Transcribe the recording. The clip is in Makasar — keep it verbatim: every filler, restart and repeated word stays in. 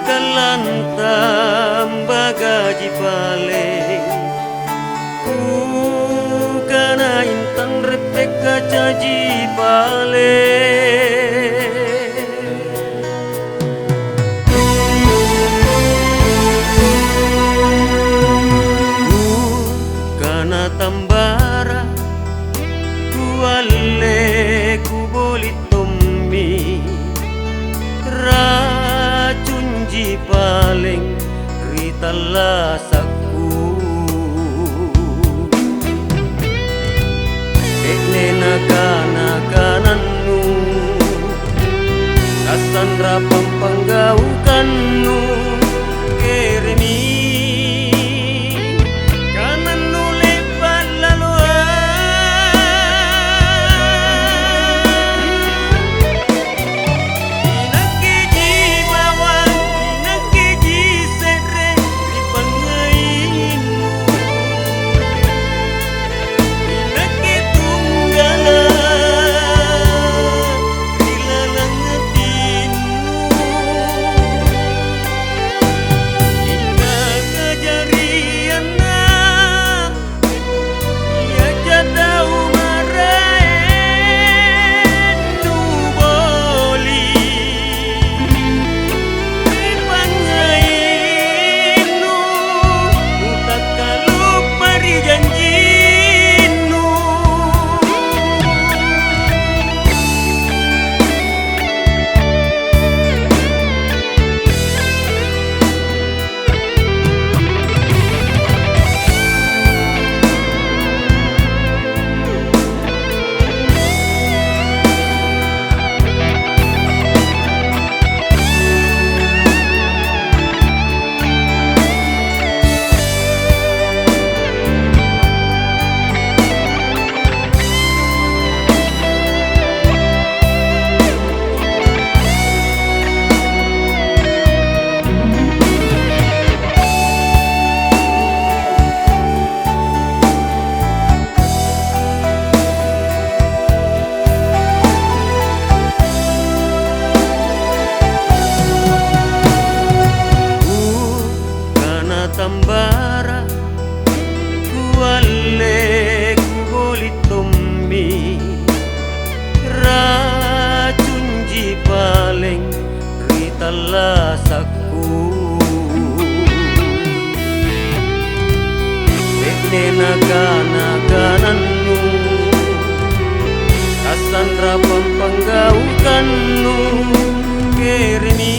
Lantang bagaji paleng, kukana intang reppekka caji paleng. Kukana tambara, kualle kuboli tommi, racunji paleng ri tallasakku. Te'ne nakana kanannu, tassanrapang panggaukannu, keremi kanannu le'ba' laloang. Inakkeji bawang, inakkeji se're ri pangngainnu. Inakke tunggala' ri lalang atinnu. Inna kajarianna Iaja tau maraeng nuboli ri pangngainnu, nutakkaluppa ri janjinnu. Kana tambara, kualle kuboli tommi, racunji paleng ri tallasakku. Te'ne nakana kanannu, tassanrapang panggaukannu, keremi